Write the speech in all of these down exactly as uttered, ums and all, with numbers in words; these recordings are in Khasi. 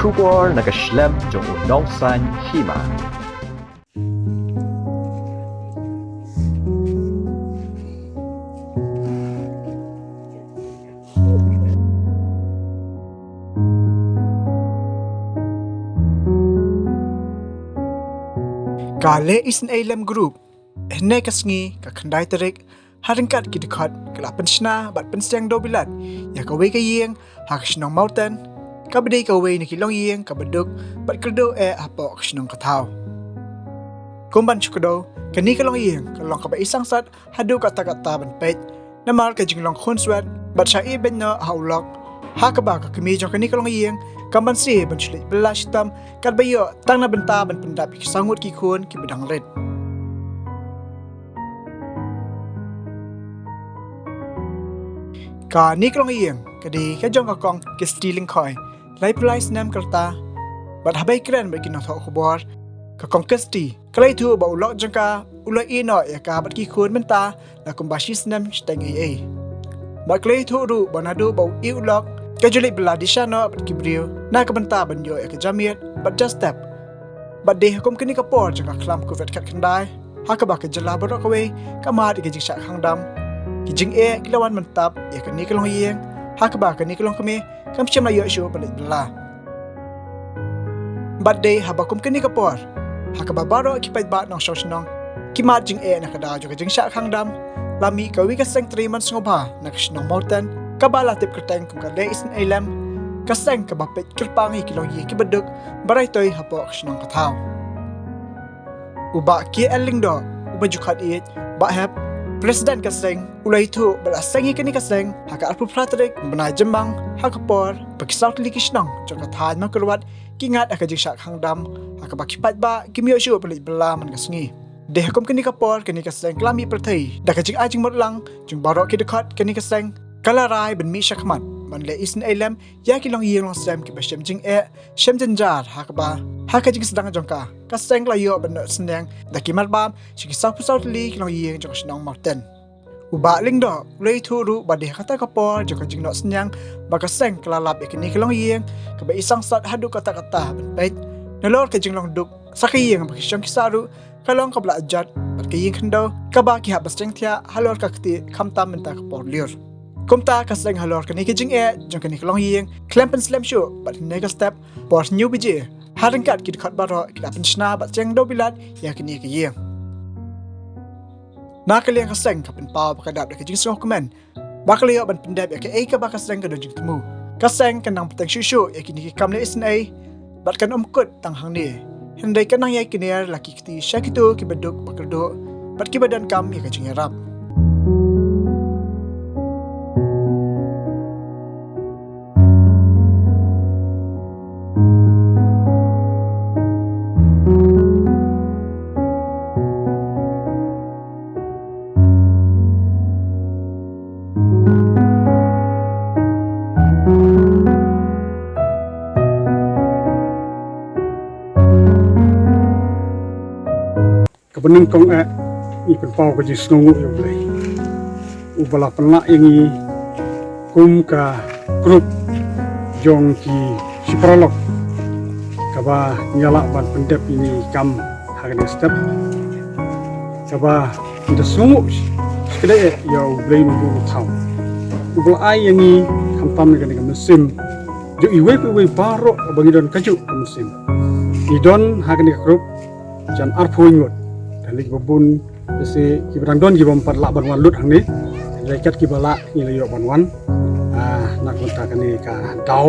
Khubor na ka shlem jong u nongsan hima. Ka leh isynei lem group, hynne ka sngi ka khyndai tarik, ha ryngkat ki dkhot ka la pynshna bad pynsiang dewbilat ïa kawei ka ïing ha ka shnong Mawten, kaba dei kawei na ki longïing kaba duk bad kyrduh eh hapoh ka shnong ka thaw. Kum ban shu kdew, kane ka longïing ka long kaba i sangsot haduh katta katta ban peit, namar ka jinglong khunswet bad shah ibeiñ noh ha u lok, ha kaba ka kmie jong kane ka longïing kam banse ban shu leit bylla shitom, katba ïoh tang na bynta ban pyndap ïa ki saw ngut ki khun kiba dang rit. Kane ka longïing ka dei ka jong ka Kong Kirsty Lyngkhoi, laiphew lai snem ka rta. Bad haba i kren bad ki nongthoh khubor, ka Kong Kirsty ka la ïathuh ba u lok jong ka u la ïeh noh ïa ka bad ki khun mynta la kumba shi snem shiteng eiei. Bad ka la ïathuh ruh ba naduh ba u ïeh u lok, ka ju leit bylla dih sha noh bad ki briew na ka bynta ban ïoh ïa ka jamiat bad ja step. Bad dei ha kum kane ka por jong ka khlam Covid khatkhyndai, ha kaba ka jylla baroh kawei ka mad ïa ka jingshah khang dam, ki jingeh ki la wan ban tap ïa kane ka longïing, ha kaba kane ka longkmie kam shym la ïoh shuh ban leit bylla. Bad dei haba kum kane ka por, ha kaba baroh ki paidbah nongshong shnong ki mad jingeh na ka daw jong ka jingshah khang dam, la mih kawei ka seng trei mon sngewbha na ka shnong Mawten, kaba la tip kyrteng kum ka Leh Isynei Lem, ka seng kaba peit kyrpang ïa ki longïing kiba duk ba rai toi hapoh ka shnong ka thaw. U Bah K L Lyngdoh, uba ju khot ïa u Bah Hep, President ka seng, u la ïathuh ba la seng ïa kane ka seng ha ka arphew phra tarik bnai Jymmang, ha ka por ba ki saw tylli ki shnong jong ka thaiñ Mawkyrwat ki ngat ha ka jingshah khang dam, ha kaba ki paidbah kim ïoh shuh ban leit bylla man ka sngi. Dei ha kum kane ka por kane ka seng ka la mih pyrthei da ka jingai jingmut lang jong baroh ki dkhot kane ka seng, ka la rai ban mih shakhmat ban leh isynei lem ïa ki longïing longsem kiba shem jingeh shem jynjar, ha kaba ha ka jingsdang jong ka, ka seng ka la ïoh ban noh synñiang da ki marbam sha ki sawphew saw tylli ki longïing jong ka shnong Mawten. U Bah Lyngdoh u la ïathuh ruh ba dei ha kata ka por jong ka jingnoh synñiang ba ka seng ka la lap ïa kane ka longïing kaba i sangsot haduh katta katta ban peit. Nalor ka jinglong duk sa ka ïing ba ki shong ki sah ruh ka long kaba la jot bad ka ïing khyndew kaba ki hap ban seng thiah halor ka ktieh khamtam mynta ka por lyiur. Kumta ka seng halor kane ka jingeh jong kane ka longïing khlem pynslem shuh bad hynne ka step por hynñiew baje, ha ryngkat ki dkhot baroh ki la pynshna bad siang dewbilat ïa kane ka ïing. Na ka liang ka seng ka pynpaw ba ka dap da ka jingsngewkmen ba ka la ïoh ban pyndep ïa kaei kaba ka seng ka don jingthmu. Ka seng ka nang bteng shuh shuh ïa kine ki kam leh isynei bad kan ym kut tang hangne, hynrei ka nang ïai kner la ki kti sha kito kiba duk ba kyrduh bad kiba donkam ïa ka jingïarap. Kaba nyngkong eh, ngi pynpaw ka jingsngewnguh ïa U Blei uba la pynlah ïa ngi kum ka group jong ki shipara lok kaba ngi ïa lah ban pyndep ïa kine ki kam ha kane ka step. Kaba ngi da sngewnguh shikatdei eh ïa U Blei Nongbuh Nongthaw uba la ai ïa ngi khamtam ïa kane ka mynsiem jong iwei pa iwei baroh ba ngi don kajuh ka mynsiem. Ngi don ha kane ka group jan arphew ngut. Kane kiba bun, te shi kiba dang don kiba ym pat lah ban wan lut hangne. Hynrei kat kiba lah ngi la ïoh ban wan. Ah, na ka bynta kane ka daw,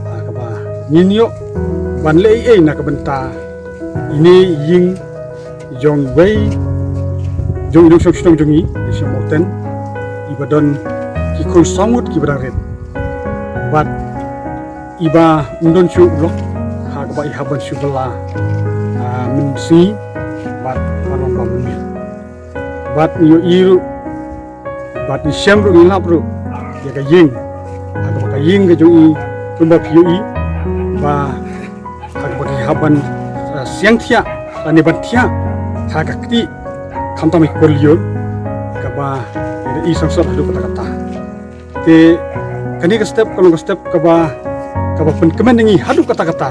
ah, kaba ngin ïoh ban leh ei ei na ka bynta ine i ïing jong iwei jong i nongshong shnong jong ngi, i Shong Mawten, iba don ki khun saw ngut kiba dang rit. Bad iba ym don shuh u lok ha kaba i hap ban shu bylla, ah, mynsngi bad ban wan bam mynmiet. Bad ngi ïohi ruh bad ngi shem ruh ngi lap ruh ïa ka ïing, ha kaba ka ïing ka jong i kumba phi ïohi ba ha kaba ki hap ban, ah, siang thiah lane ban thiah ha ka ktieh khamtam ïa ka por lyiur kaba i sangsot haduh katta katta. Te kane ka step ka long ka step kaba kaba pynkmen ïa ngi haduh katta katta,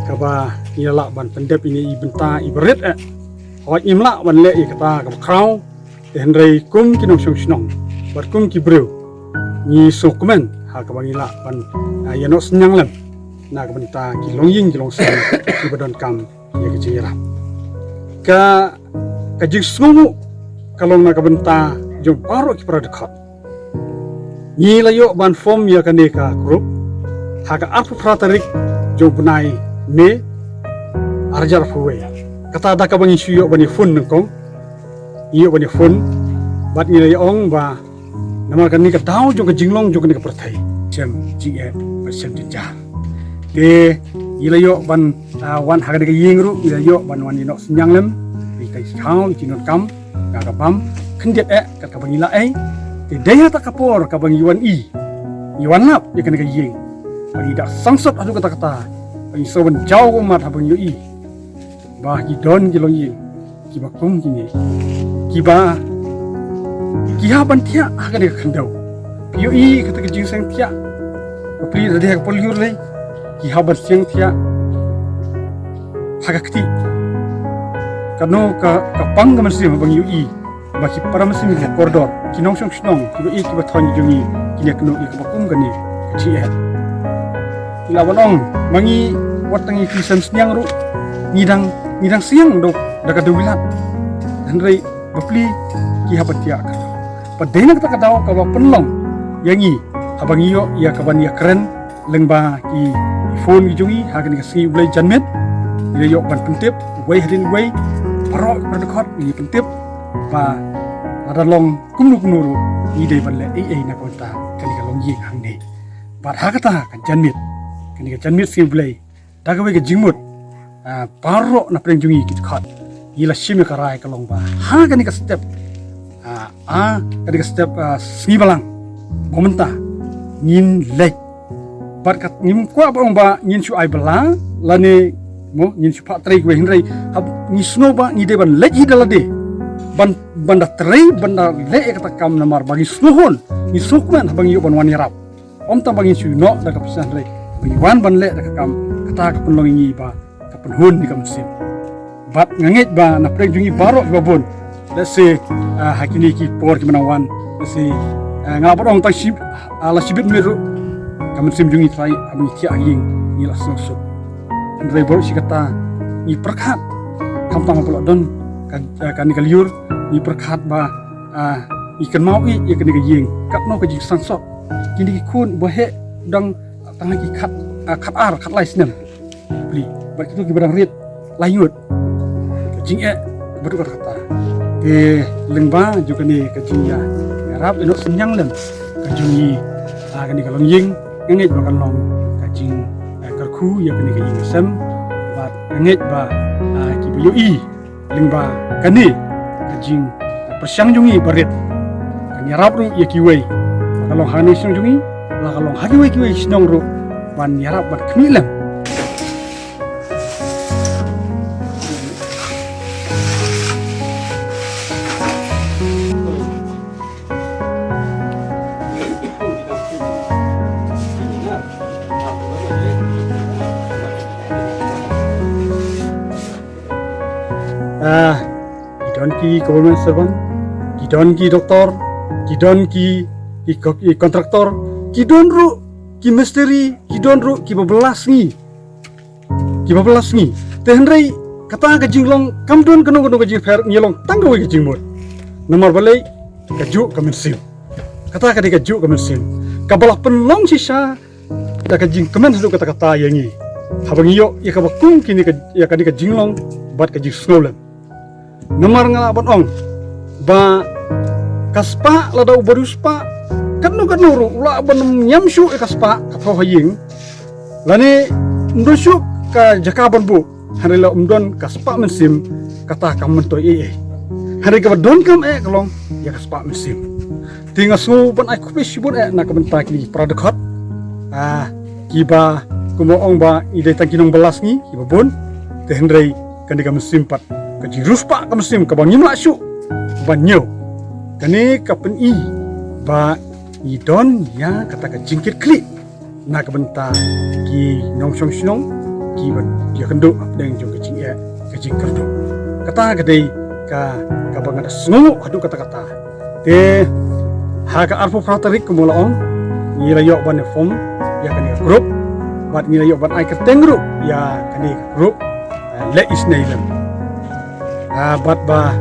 kaba ngi lah ban pyndep ïa ngi i bynta i barit eh. Hooid, ngim lah ban leh ïa kata kaba khraw, te hynrei kum ki nongshong shnong bad kum ki briew, ngi sngewkmen ha kaba ngi lah ban, ah, ïa noh synñiang lem na ka bynta ki longïing ki longsem kiba donkam ïa ka jingïarap. Ka, ka jingsngewnguh ka long na ka bynta jong baroh ki para dkhot. Ngi la ïoh ban form ïa kane ka group ha ka arphew phra tarik jong u bnai May, ar hajar arphew wei. Kata da kaba ngi shu ïoh ban ïa phone nyngkong, ngi ïoh ban ïa phone, bad ngi la ïa ong ba namar kane ka daw jong ka jinglong jong kane ka pyrthei, shem jingeh bad shem jynjar. Te ngi la ïoh ban, ah, wan ha kane ka ïing ruh, ngi la ïoh ban wan ïa noh synñiang lem, ïa ka jingdonkam, ïa ka bam khyndiat eh kat kaba ngi lah ei. Te dei ha kata ka por kaba ngi wan i, ngi wan lap ïa kane ka ïing, ba ngi da sangsot haduh katta katta, ba ngi sngewbha ban jaw ka ummat haba ngi ïohi ba ki don ki longïing kiba kum kine, kiba, ki hap ban thiah ha kane ka khyndew. Phi ïohi kata ka jingseng thiah, bapli da dei ha ka por lyiur lei, ki hap ban seng thiah ha ka kti. Kano ka, ka pang ka mynsiem haba ngi ïohi ba ki para mynsiem ki kordor, ki nongshong shnong, kiba ïeit kiba thoh jong ngi, kine kynnoh ïa kaba kum kane ka jingeh. Ngi lah ban ong, ma ngi wat tang ïa ki sem synñiang ruh, ngi dang, ngi dang seng da, da ka dewbilat. Hynrei bapli ki hap ban thiah ka. Bad dei na kata ka daw kaba pynlong ïa ngi haba ngi ïoh ïa kaban ïakren lyngba ki, ki phone ki jong ngi ha kane ka sngi U Blei janmiet. Ngi la ïoh ban pyntip uwei hadien uwei, baroh ki para dkhot ngi pyntip ba lada long kumno kumno ruh ngi dei ban leh ei ei na ka bynta kane ka longïing hangne. Bad ha kata ka janmiet, kane ka janmiet sngi U Blei, da kawei ka jingmut, ah, baroh na pdeng jong ngi ki dkhot, ngi la shim ïa ka rai ka long ba ha kane ka step, ah, ah, kane ka step, ah, sngi Balang ba mynta ngin leit. Bad kat ngim kwah ba ong ba ngin shu ai bylla lane mo ngin shu phah trei kiwei, hynrei haba ngi sngew ba ngi dei ban leit hi da lade ban, ban da trei, ban da leh ïa kata ka kam namar ba ngi sngewhun, ngi sngewkmen haba ngi ïoh ban wan ïarap. Ym tang ba ngin shu ïeh noh da ka pisa, hynrei ba ngi wan ban leh da ka kam, kata ka pynlong ïa ngi ba ka pynhun ïa ka mynsiem. Bad nga ngeit ba na pdeng jong ngi baroh kiba bun, let's say, ah, ha kine ki por kiba nang wan, let's say, ah, nga lah ban ong tang shi, ah, la shibit miet ruh, ka mynsiem jong ngi trai, ah, ngi thiah ha ïing, ngi la sngewsuk. Hynrei baroh shi katta ngi pyrkhat, khamtam ba la don ka, ah, kane ka lyiur, ngi pyrkhat ba, ah, ngi kynmaw ïa kane ka ïing, katno ka jingsangsot. Kine ki khun ba heh dang tang ha ki khat, ah, khat ar, khat lai snem. Pli, bad kito kiba dang rit lai ngut. Ka jingeh ba duk katta katta. Te lyngba jong kane ka jingïa, ïarap ïa noh synñiang lem ka jong ngi, ah, kane ka longïing, nga ngeit ba kan long ka jing, ah, kyrkhu ïa kane ka ïing ka sem. Bad nga ngeit ba, ah, kiba ïohi lyngba kane ka jingpyrshang jong ngi barit kan ïarap ruh ïa kiwei, la ka long ha kane ka shnong jong ngi, la ka long ha kiwei kiwei ki shnong ruh, ban ïarap ban khmih lem. Ah, ki don ki government servant, ki don ki doktor, ki don ki, ki ko-, ki contractor, ki don ruh ki mistri, ki don ruh kiba bylla sngi, kiba bylla sngi. Te hynrei kata ka jinglong kam don kano kano ka jingpher, ngi long tang kawei ka jingmut. Namar balei? Kajuh ka mynsiem. Kata ka dei kajuh ka mynsiem kaba la pynlong shisha da ka jingkmen haduh katta katta ïa ngi, haba ngi ïoh ïa kaba kum kine ka, ïa kane ka jinglong bad ka jingsngewlem. Namar nga lah ban ong ba ka spah, lada u briew spah, katno katno ruh u lah ban ym ñiam shuh ïa ka spah ka thoh ha ïing, lane ym don shuh ka jaka ban buh. Hynrei lada ym don ka spah mynsiem, kata kam myntoi ei ei. Hynrei kaba donkam eh ka long ïa ka spah mynsiem. Te nga sngew ban ai khublei shibun eh na ka bynta kine ki para dkhot, ah, kiba, kumba ong ba ngi dei tang ki nongbylla sngi kiba bun. Te hynrei kane ka mynsiem pat, ka jingriewspah ka mynsiem kaba ngim lah shuh ban ñiew, kane ka pyni ba ngi don ïa kata ka jingkitkhlieh. na ka bynta ki nongshong shnong kiba ïakynduh hapdeng jong ka jingeh ka jingkyrduh. Kata ka dei ka, kaba nga da sngewnguh haduh katta-katta. Te ha ka arphew phra tarik, kumba la ong, ngi la ïoh ban form ïa kane ka group, bad ngi la ïoh ban ai kyrteng ruh ïa kane ka group, eh, Leh Isynei Lem. Ah, bad ba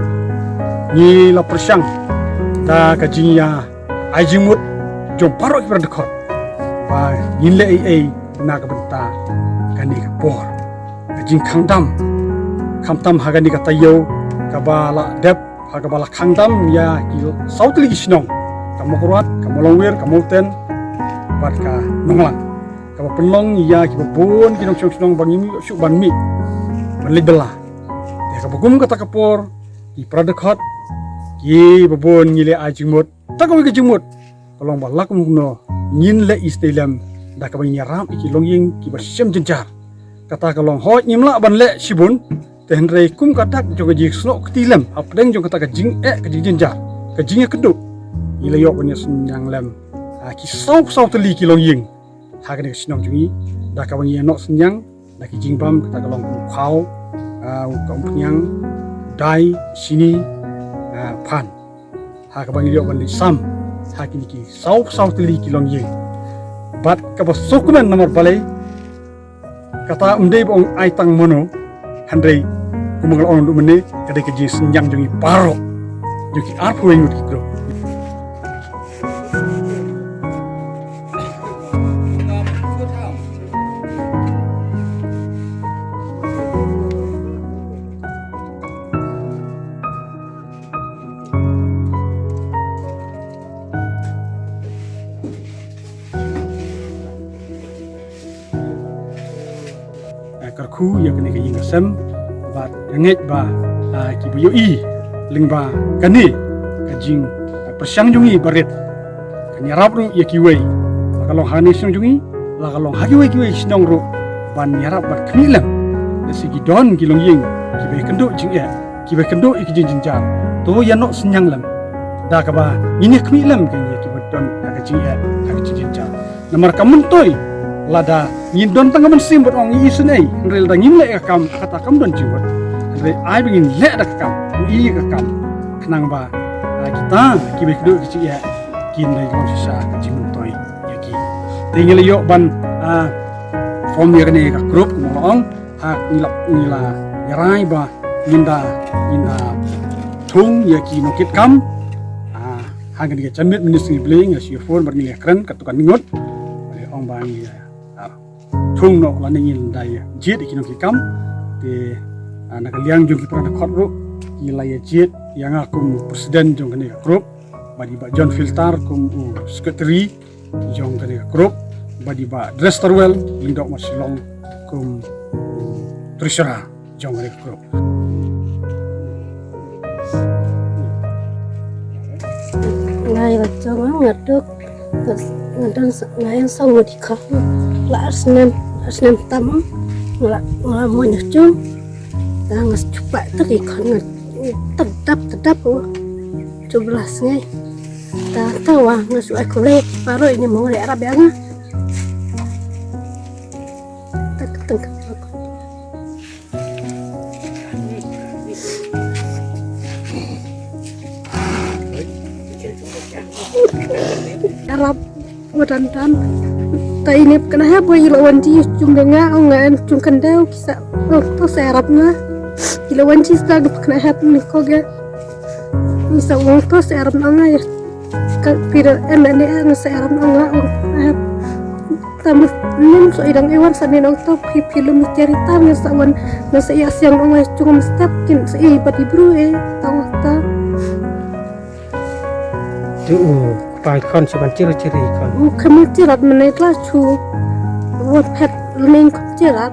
ngi la pyrshang da ka jingïa ai jingmut jong baroh ki para dkhot ba ngin leh ei ei na ka bynta kane ka por. Ka jingkhang dam, khamtam ha kane ka taïew kaba la dep, ha kaba la khang dam ïa ki saw tylli ki shnong, ka Mawkyrwat, ka Mawlongwir, ka Mawten bad ka Nonglang, kaba pynlong ïa kiba bun ki nongshong shnong ba ngim ïoh shuh ban mih ban leit bylla. Te kaba kum kata ka por, ki para dkhot kiba bun ngi leh ai jingmut. Ta kawei ka jingmut ka long ba la kumno ngin leh isynei lem da kaba ngin ïarap ïa ki longïing kiba shem jynjar. Kata ka long, hooid, ngim lah ban leh shibun, te hynrei kum ka dak jong ka jingsnoh kti lem hapdeng jong kata ka jingeh ka jingjynjar, ka jingïakynduh, ngi la ïoh ban ïasynñiang lem, ah, ki saw saw tylli ki longïing ha kane ka shnong jong ngi, da kaba ngi ïa noh synñiang da ki jingbam, kata ka long kum u khaw, ah, ka umphniang, dai, shini, ah, phan. Ha kaba ngi ïoh ban leit sam ha kine ki saw saw tylli ki longïing. Bad kaba sngewkmen namar balei, kata ym dei ba ong ai tang mano, hynrei kumba nga la ong mynne, ka dei ka jingsynñiang jong ngi baroh, jong ki arphew ngut ki group. Ah, kyrkhu ïa kane ka ïing ka sem, bad nga ngeit ba, ah, kiba ïohi lyngba kane ka jing, ah, pyrshang jong ngi barit, kan ïarap ruh ïa kiwei, la ka long ha kane ka shnong jong ngi, la ka long ha kiwei kiwei ki shnong ruh, ban ïarap ban khmih lem. Lehse ki don ki longïing kiba ïakynduh jingeh, kiba ïakynduh ïa ki jingjynjar, to ïa noh synñiang lem da kaba ngin ïa khmih lem ïa kiba don ha ka jingeh, ha ka jingjynjar. Namar ka myntoi, lada ngin don tang ka mynsiem ban ong ngi isynei, hynrei lada ngim leh ka kam, kata kam don jingmut. Hynrei ai ba ngin leh da ka kam, ngi ïa ka kam, khnang ba, ah, kita kiba ïakynduh ïa ka jingeh kin da ïoh shisha ka jingmyntoi ïa ki. Te ngi la ïoh ban, ah, form ïa kane ka group, kumba la ong, ha ngi la, ngi la ïa rai ba ngin da, ngin da thung ïa ki nongkitkam, ah, ha kane ka janmiet mynne sngi Blei, ngi la shu ïa phone bad ngi la ïa kren katto katne ngut. Ba la ong ba ngi, ah, thung noh lane ngin da ïa jied ïa ki nongkitkam. Te, ah, na ka liang jong ki para dkhot ruh, ki la ïa jied ïa nga kum president jong kane ka group, bad i Bah John Filter kum u secretary jong kane ka group, bad i Bah Drestarwell Lyngdoh Marshillong kum u treasurer jong kane ka group. Nga ïa la jong nga duk, nga don sa, nga ïeng sa ngut i khon. La ar snem, ar snem tam, nga la, nga la mon ïa jong. Nga shu pat tak i khon, nga tadap, tadap, oh. Jublas ngai. Ta, ta wa nga shu ai khublei baroh ïa ni mo re arab ïa nga. Tak, tak. Arab wa dan dan. Ta ini kena hep wa ila wan ji jung de nga ong nga en jung kendau kisa. Oh, to sa arab nga. Ila wan ji sa kena hep ni ko ge. Ni sa wong to sa arab nga ya. Ka pira en ne ang sa arab nga ong. Tam nim so idang ewan sa ni nong to pi film cerita nga sa wan nga sa ya siang ong nga jung step kin sa i bat ibru e. Tang ta. Tu u kpa khon sa ban chiri chiri khon. U kami chirat mene tla chu. Wa phet ning khon chirat.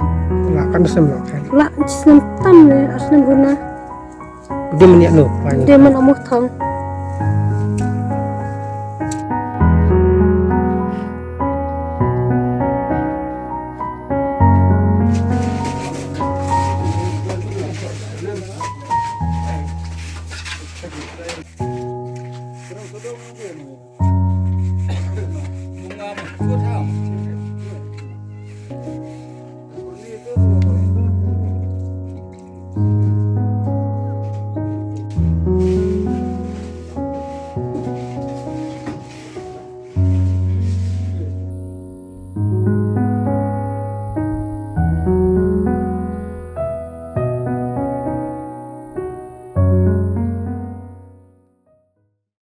La kan sem lo kan. La chisnem tam ne asnem guna. Dia meniak no. Dia mana muh thong.